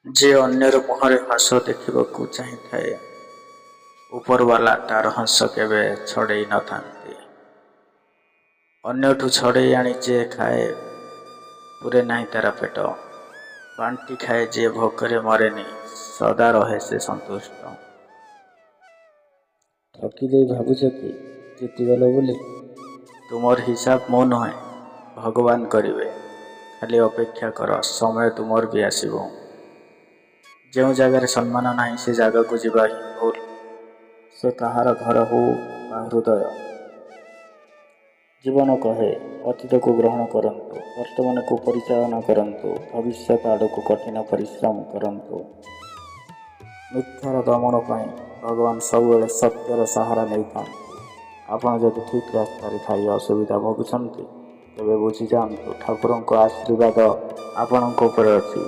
ଯିଏ ଅନ୍ୟର ମୁହଁରେ ହସ ଦେଖିବାକୁ ଚାହିଁଥାଏ, ଉପରବାଲା ତାର ହସ କେବେ ଛଡ଼େଇ ନଥାନ୍ତି। ଅନ୍ୟଠୁ ଛଡ଼େଇ ଆଣି ଯିଏ ଖାଏ, ପୂରେ ନାହିଁ ତାର ପେଟ। ବାଣ୍ଟି ଖାଏ ଯିଏ ଭୋକରେ ମରେନି, ସଦା ରହେ ସେ ସନ୍ତୁଷ୍ଟ। ଠକି ଦେଇ ଭାବୁଛ କି ଜିତିଗଲ ବୋଲି? ତୁମର ହିସାବ ମୁଁ ନୁହେଁ, ଭଗବାନ କରିବେ। ଖାଲି ଅପେକ୍ଷା କର, ସମୟ ତୁମର ବି ଆସିବ। ଯେଉଁ ଜାଗାରେ ସମ୍ମାନ ନାହିଁ, ସେ ଜାଗାକୁ ଯିବା ହିଁ ଭୁଲ, ସେ କାହାର ଘର ହଉ ବା ହୃଦୟ। ଜୀବନ କହେ, ଅତୀତକୁ ଗ୍ରହଣ କରନ୍ତୁ, ବର୍ତ୍ତମାନକୁ ପରିଚାଳନା କରନ୍ତୁ, ଭବିଷ୍ୟତ ଆଡ଼କୁ କଠିନ ପରିଶ୍ରମ କରନ୍ତୁ। ମିଥ୍ୟାର ଦମନ ପାଇଁ ଭଗବାନ ସବୁବେଳେ ସତ୍ୟର ସାହାରା ନେଇଥାନ୍ତି। ଆପଣ ଯଦି ଠିକ୍ ରାସ୍ତାରେ ଥାଇ ଅସୁବିଧା ଭୋଗୁଛନ୍ତି, ତେବେ ବୁଝିଯାଆନ୍ତୁ ଠାକୁରଙ୍କ ଆଶୀର୍ବାଦ ଆପଣଙ୍କ ଉପରେ ଅଛି।